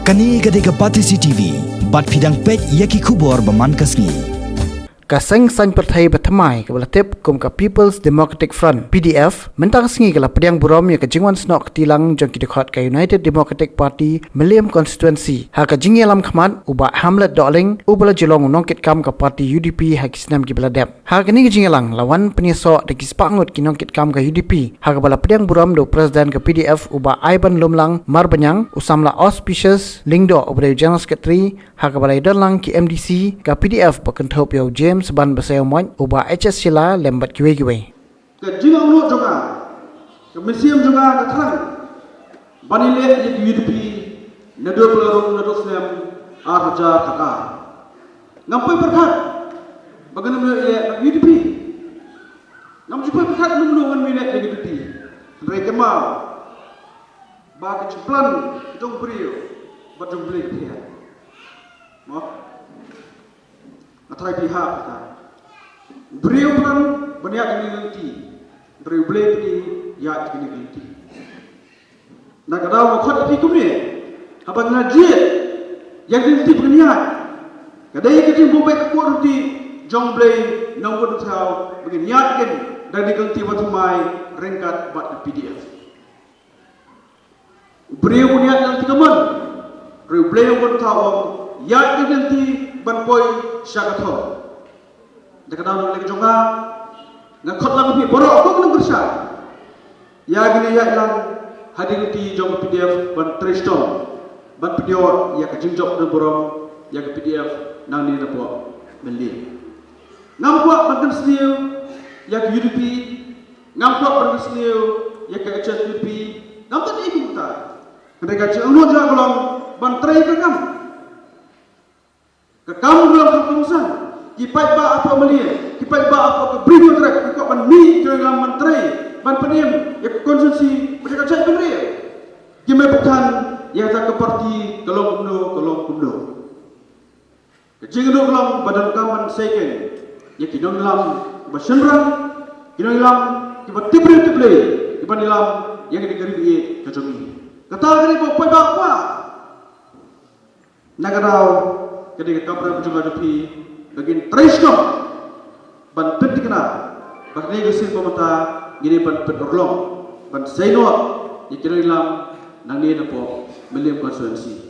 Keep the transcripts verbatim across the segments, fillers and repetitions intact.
Kane ka dei ka Batesi T V, bad phi dang peit ïa ki khubor ba man ka sngi. Ka seng saiñ pyrthei ba thymmai kaba la tip kum ka People's Democratic Front, P D F, mynta ka sngi ka la pdiang burom ïa ka jingwan snoh kti lang jong ki dkhot ka United Democratic Party, Mylliem Constituency, ha ka jingïalam khmat u Bah Hamlet Dohling, uba la ju long u nongkitkam ka party U D P ha ki snem kiba la dep. Ha kane ka jingïalang la wan pynïasoh da ki spah ngut ki nongkitkam ka U D P, ha kaba la pdiang burom da u President ka P D F u Bah Aiban Lumlang Marbaniang, u samla Auspicious Lyngdoh uba dei u General Secretary, ha kaba la ïadon lang ki M D C ka P D F ba kynthup ïa u James Ban Basaïawmoit, u Bah H S Shylla lem bad kiwei kiwei. Ka jingangnud jong nga, ka mynsiem jong nga ka thrang ban ïaleh ïa ka U D P naduh ba la rung naduh snem ar hajar khatar. Ngam poi pyrkhat ba ngan ym ïaleh ïa ka U D P. Ngam ju poi pyrkhat lum lum ngan ym ïaleh ïa ka U D P. Hynrei ka mut ba ka jingplan jong u briew bad jong u Blei ka pher. Mo? Nga tharai phi hap kata. U briew u plan ban ïaid ïa kane ka lynti. Hynrei u Blei u pynïaid ïa kane ka lynti. Na ka daw nga khot ïa phi kumne, haba nga jied ïa kane ka lynti ba ngan ïaid, ka dei ka jingbym beit ka kordit jong u Blei na u bun u thaw ba ngan ïaid kin da kane ka lynti ba thymmai ryngkat bad ka P D F. U briew un ïaid na ka lynti kamon, hynrei u Blei u bun u thaw u ong ïaid na ka lynti ban poi sha ka thong. Da ka daw na ka liang jong nga, nga khot lang ïa phi baroh kum ki nongkyrshan, ïa kane ïaid lang ha kane ka lynti jong ka P D F ban trei shitom, ban pynïoh ïa ka jingjop don burom ïa ka P D F nangne napoh Mylliem. Ngam kwah ban kynsniew ïa ka U D P, ngam kwah ban kynsniew ïa ka H S P D P, ngam tip ei kumta. Hynrei ka jingangnud jong nga ka long ban trei ka kam. Ka kam ka long ka kongsan. Ki paidbah hapoh Mylliem, ki paidbah hapoh ka Bri Hynñiewtrep, ki kwah ban mih ki nongïalam ban trei, ban pynim ïa ka constituency bad ïa ka jaitbynriew. Kim ai bthan ïa kata ka party ka long kumno, ka long kumno. Ka jingïaduh ka long ba donkam ban sei keiñ ïa ki nongïalam kiba shynrang, ki nongïalam kiba tip briew tip Blei, kiban ïalam ïa kane ka ri baieit ka jong ngi. Kata ka dei kaba u paidbah u kwah. Na ka daw ka dei ka kamram jong nga jong phi ba ngin trei shitom ban pynthikna ba kane ka sien ba mynta ngi dei ban pynurlong, ban sei noh ïa ki nongïalam nangne napoh Mylliem constituency.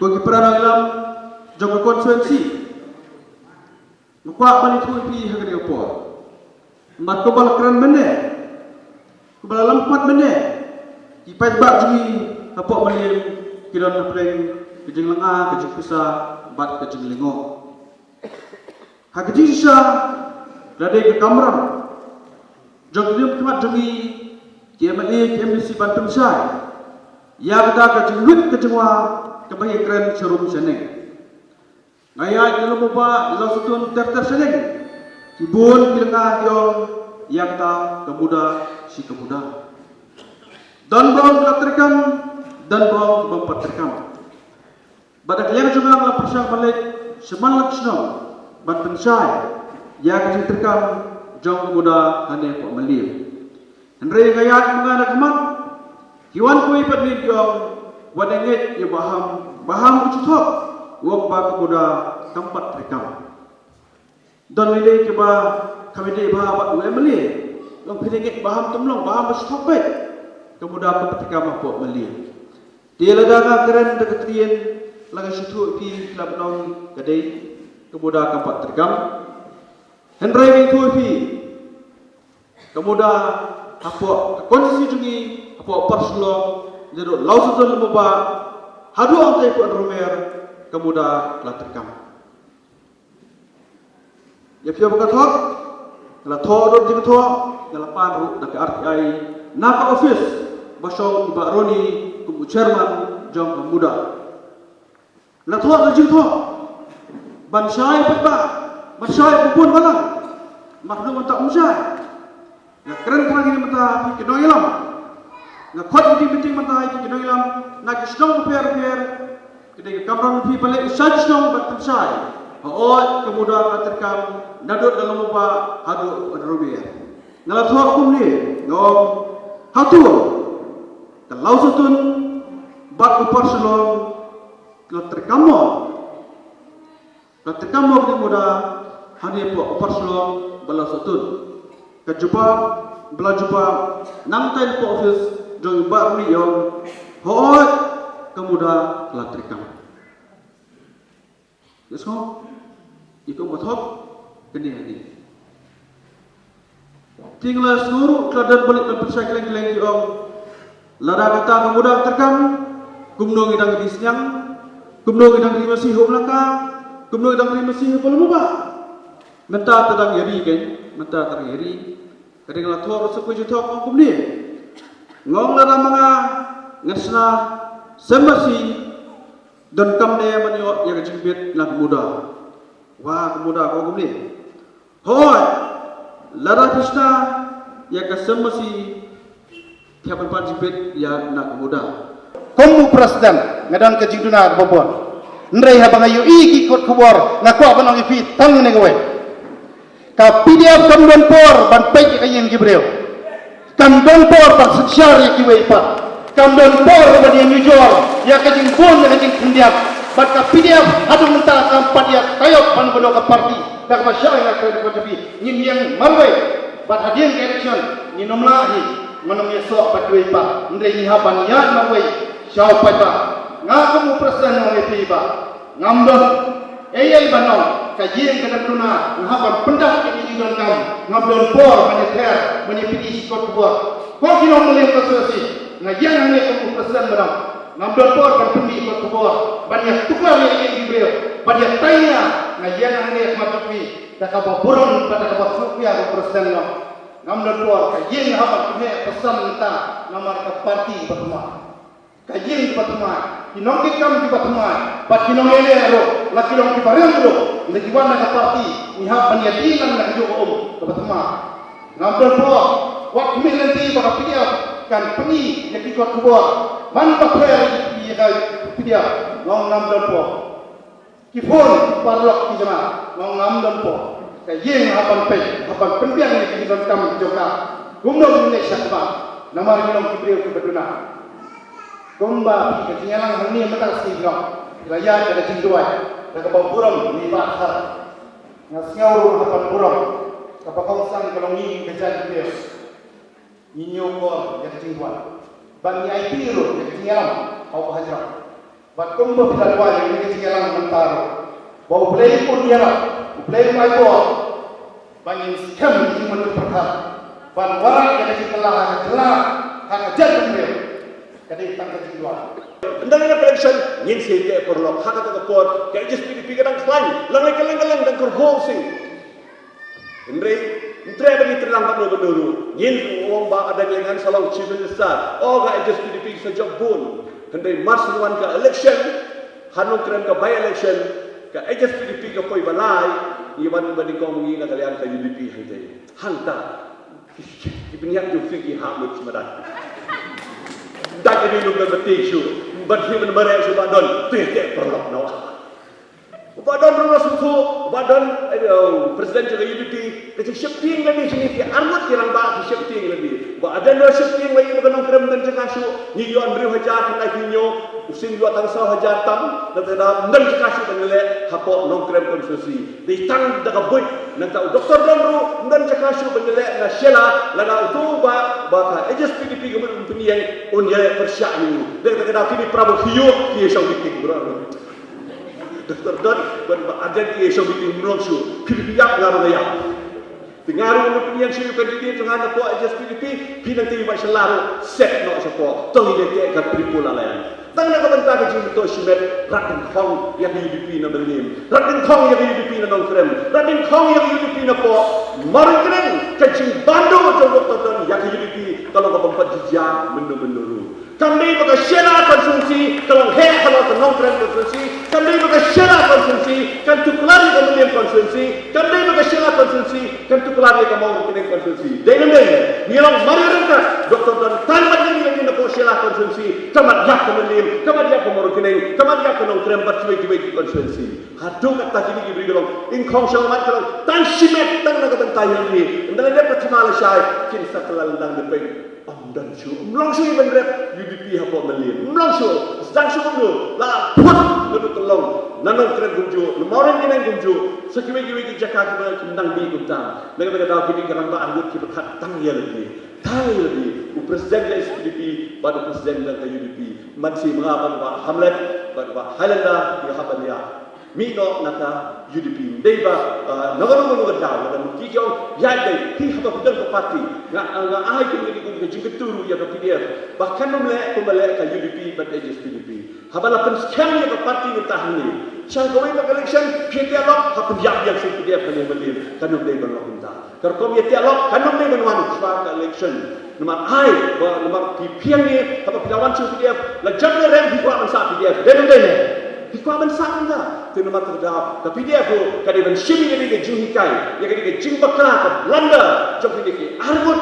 Ko ki para nongïalam jong ka constituency, nga kwah ban ïathuh ïa phi ha kane ka por. Bad kumba la kren mynne, kumba la lam khmat mynne, ki paidbah jong ngi hapoh Mylliem ki don hapdeng ka jinglynga, ka jingpisa bad ka jinglyngngoh. Ha ka jingshisha, la dei ka kamram jong ki nongïalam khmat jong ngi, ki M L A, ki M D C ban pynshai ïa kata ka jingwit ka jingwa kaba ngi kren sharum shaneng. Nga ïaid na Lawmawbah, Lawsatun, ter ter shaneng, ki bun ki lynga ki ong ïa kata ka muda shi ka muda. Don ba ong ka la treikam, don ba ong bym pat treikam. Bad da ka liang jong nga nga la pyrshang ban leit sha man la ka shnong ban pynshai ïa ka jingtreikam jong ka muda hangne hapoh Mylliem. Hynrei nga ïaid ma nga na ka mat, ki wan kiwei pat ki ong, wat ïa ngeit ïa u Bah Ham, u Bah Ham u ju thok, u ong ba ka muda kam pat treikam. Don lei lei kiba kham ïadei bha bad u M L A. Long phi ngeit ba Bah Ham, tam long Bah Ham ba shu thok beit, ka muda kam pat treikam hapoh Mylliem. Te lada nga kren da ka ktien, la nga shu ïathuh ïa phi, la ban ong ka dei, ka muda kam pat treikam. Hynrei nga ïathuh ïa phi, ka muda hapoh ka constituency jong ngi, hapoh Upper Shillong, naduh Lawsatun, Lawmawbah haduh hangtei hapoh Indooroimer, ka muda ka la treikam. Ïa phi ba ka thok, nga la thoh ruh da ka jingthoh, nga la pan ruh da ka R T I na ka office ba shong u Bah Ronnie kum u chairman jong ka muda. Nga la thoh da ka jingthoh ban shai paidbah, ban shai ba bun balang, ma haduh mynta ym shai. Nga kren tang ïa mynta ïa ki nongïalam. Nga khot ïa ki meeting mynta ïa ki nongïalam na ki shnong bapher bapher. Ka dei ka kamram jong phi ban leit sha ki shnong ban pynshai. Hooid, ka muda ka treikam naduh na Lawmawbah haduh Indooroimer. Nga la thoh kumne, nga ong, hato ka Lawsatun Pat u Parshillong la treikam mo. La treikam mo ka jingmuda hangne pat u Parshillong ba la sah tun. Ka jubab ba la jubab nangta pat office jong i Bah Runi Iong. Hooid, ka muda la treikam. Yes, no? Iko bathok kene ani. Ting la sngur ka don balik ka pyrshah kleng kleng ki ong. Lada kata ka muda treikam, kumno ngi dang ri sniang, kumno ngi dang ri masi hom laka, kumno ngi dang ri masi hom laka. Mynta ta dang ri kan, mynta ta dang ri. Ka ding la thor sa ku ju thok ong kumne. Ngong lada manga ngan sna sem masi. Donkam ne ban ïoh ïa ka jingbit na ka muda. Wa ka muda ko kumne. Hoi. Lada phi sna ïa ka sem masi. Thiah ban pan jingbit ïa na ka muda. Kum u president nga don ka jingduna ka babon. Hynrei haba nga ïohi ki kot khubor nga kwah ban ong ïa phi tang ne kawei. Ka P D F kam don por ban peit ïa ka ïing ki briew. Kam don por ban synshar ïa kiwei pat. Kam don por ban ïanujor ïa ka jingbun ïa ka jingkhyndiat. Bad ka P D F haduh mynta kam pat ïa taïew ban bynta ka party. Da kaba shai nga kren ka P D F ngin ïeng marwei. Bad hadien ka election ngin ym lah hi. Ngan ym ïasoh bad kiwei pat. Hynrei ngi hap ban ïaid marwei. Sha u paidbah. Nga kum u president nga ong ïa phi ba ngam don ei ei ban ong, ka ïing ka dang duna, nga hap ban pyndah ïa ki jingdonkam, ngam don por ban ïather, ban ïapynïaid kot khubor. Ko ki nongmynliem constituency, nga ïeng hangne kum u president ba dang, ngam don por ban pynmih kot khubor, ban ïatuklar ïa ki ïing ki briew, ban ïatai ïa, nga ïeng hangne ha khmat jong phi, da kaba burom, da kaba sngewkhia kum u president nga. Ngam don por, ka ïing nga hap ban pynmih pesan mynta, namar ka party ba thymmai. Ka ïing kiba thymmai, ki nongkitkam kiba thymmai, bad ki nong-M L A ruh, la ki long kiba rem ruh, lada ki wan na ka party, ngi hap ban ïadei lang na kajuh ka um kaba thymmai. Ngam don por, wat khmih lynti ba ka P D F kan pyni ïa ki kot khubor, man ba pher ïa ka P D F, ngam don por. Ki phone, ki paralok, ki jana, ngam don por. Ka ïing hap ban peit, hap ban pynbiang ïa ki jingdonkam jong ka. Kumno ngin leh sha khmat, namar ngi long ki briew kiba duna. Kumba phi ka jingïalang hangne mynta sngi phi long, phi la ïaid da ka jingduwai, da kaba burom ngi ba thar. Nga sngew ruh hap ban burom, kaba kongsan ka long ngi ka jaitbynriew. Ngi ñiew khor ïa ka jingduwai. Bad ngi aiti ruh ïa ka jingïalang ha u bahajrong. Bad kumba phi la duwai ïa ka jingïalang mynta ruh, ba U Blei un ïarap, U Blei un ai bor. Ba ngin skhem ïa ka jingmyntoi pyrkhat ban wanrah ïa ka jingkylla ha ka jylla, ha ka jaitbynriew. Ka dei tang ka jingduwai. Ynda la dep election ngin sa ïateh paralok, ha kata ka por ka H S P D P ka dang khlaiñ, lang lei kylleng kylleng dang kyrhuh sing. Hynrei, ym treh ba ngi tyrlang bad no bad no ruh. Ngin ong ba Ardent Ileiñhan sa long Chief Minister. O ka H S P D P sa jop bun. Hynrei mar shu wan ka election, ha Nongkrem ka by election, ka H S P D P ka poi ba lai, ngi wan ba nyngkong ngi na ka liang ka U D P hangtei. Hangta. Ki pynïap jong phi ki hap lut smadan. Da ka dei nongkrem ba tieng shuh. Ba phi ban mareh shuh ba don. Te te paralok noh. Ba don ruh sngewthuh, ba don, eh, president jong ka U D P, ka jingsheptieng lane jong ngi ki arngut ki rangbah ki sheptieng lane. Ba don ruh sheptieng lane ba ka Nongkrem don jaka shuh, ngi ïoh hynriew hajar khyndai phew hynñiew, u sien ïoh tang saw hajar tam, lada don jaka shuh ban leh hapoh Nongkrem constituency. Dei tang da ka buit, nangta u Doktor Don ruh don jaka shuh ban leh na Shella, lada uto ba, ba ka H S P D P ka mut ban pynïeng, un ïaleh pyrshah ïa u. Dei kata ka daw kine para ba khie ïoh, khie shong meeting bro. Doktor Don, ban ba Ardent ki ïa shong meeting mlong shuh. Phi phi ïap nga ba nga ïap. Te nga ruh nga pynïeng shuh ïa u candidate jong nga na poh H S P D P, phi nang te ïa ba shala ruh, set noh shapoh. To ngi leh te ka Triple Alliance. Tang na ka bynta ka jingmyntoi shimet, rat dyngkhong ïa ka U D P na Mylliem. Rat dyngkhong ïa ka U D P na Nongkrem. Rat dyngkhong ïa ka U D P na poh Mawryngkneng. Ka jingbanduh jong Doktor Don ïa ka U D P, ka long kaba ym pat jia mynno mynno ruh. Kam dei ba ka Shella constituency ka long heh halor ka Nongkrem constituency. Kam dei ba ka Shella constituency kan tuklar ïa ka Mylliem constituency. Kam dei ba ka Shella constituency kan tuklar ïa ka Mawryngkneng constituency. Dei ne em dei? Ngi long mar ïa ryngkat. Doktor Don tang mat ïa ngi lane na ka Shella constituency. Ka mat ïa ka Mylliem, ka mat ïa ka Mawryngkneng, ka mat ïa ka Nongkrem bad kiwei kiwei ki constituency. Haduh katta kine ki briew ki long, dyngkhong sha mat ka long tang shimet tang na ka bynta ïa ngi. Ynda la dep ka thma lashai kin sa kylla lyndang da peng. Ym don shuh, ym long shuh ban rep U D P hapoh Mylliem. Ym long shuh. Zang shu kumno, la phut na duk ka long, na Nongkrem kumjuh, na Mawrem Kineng kumjuh, sa kiwei kiwei ki jaka kiba kim dang mih kumta. Na kata ka daw kine ki rangbah arngut kiba khat tang ïa lade, tang ïa lade, u president ka S P D P bad u president ka U D P. Man shi ma nga bad Bah Hamlet bad Bah Highlander ki hap ban ïa mih noh na ka U D P. Dei ba, ah, na ka ruh ka daw, na ka ruh ki jong ïa dei, hi haba phi don ka party. Nga, nga ai kum ka jingkyntu ruh ïa ka P D F ba kan ym leh kumba leh ka U D P bad H S P D P. Haba la pynskhem ïa ka party mynta hangne, sha kawei pat ka election phi ïa lok, ha pynïap ïa ka P D F hangne mynnin, kan ym dei ban long kumta. Ka rukom ïa lok kan ym dei ban wan shuwa ka election. Namar ai ba namar phi phiang ïa, haba phi la wan sha P D F, la jam ne rem phi kwah ban sah P D F. Dei ne ym dei ne? Phi kwah ban sah kumta. Te namar kata ka daw ka P D F ruh ka dei ban shim ïa ka dei ka jinghikai, ïa ka dei ka jingbakla, ka blunder jong kine ki arngut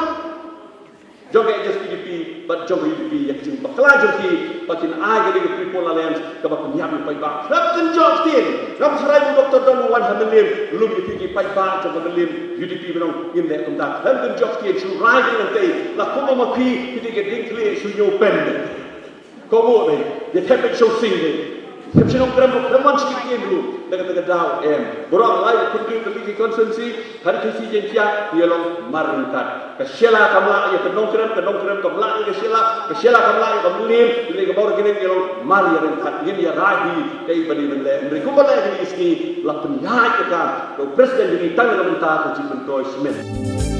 jong ka H S P D P bad jong ka U D P, ïa ka jingbakla jong ki ba kin ai ka dei ka Triple Alliance kaba pynïap ïa u paidbah. Khlem kynjoh ktien, ngam tharai u Doctor Don u wan ha Mylliem, lum ïa phi ki paidbah jong ka Mylliem U D P ba nong ngin leh kumta. Khlem kynjoh ktien, shu rai dei nangtei, la kum ma phi, phi dei ka dieng khlieh shu ñiew pen. Ko mo dei, ïa thep beit shu sing dei. Thep shu Nongkrem ruh, khlem wan shu ktien ruh, na kata ka daw em. Baroh lai khyndiat tylli ki constituency, ha ri Khasi Jaiñtia, ïa long mar ryngkat. Ka Shella kam lah ïa ka Nongkrem, ka Nongkrem kam lah ïa ka Shella, ka Shella kam lah ïa ka Mylliem, ïa ka Mawrei Kineng ïa long mar ïa ryngkat. Ngin ïa rai hi, kaei ba dei ban leh. Hynrei kumba leh kine ki sngi, la pynïaid ïa ka, ka president jong ngi tang na ka bynta ka jingpyntroi smen.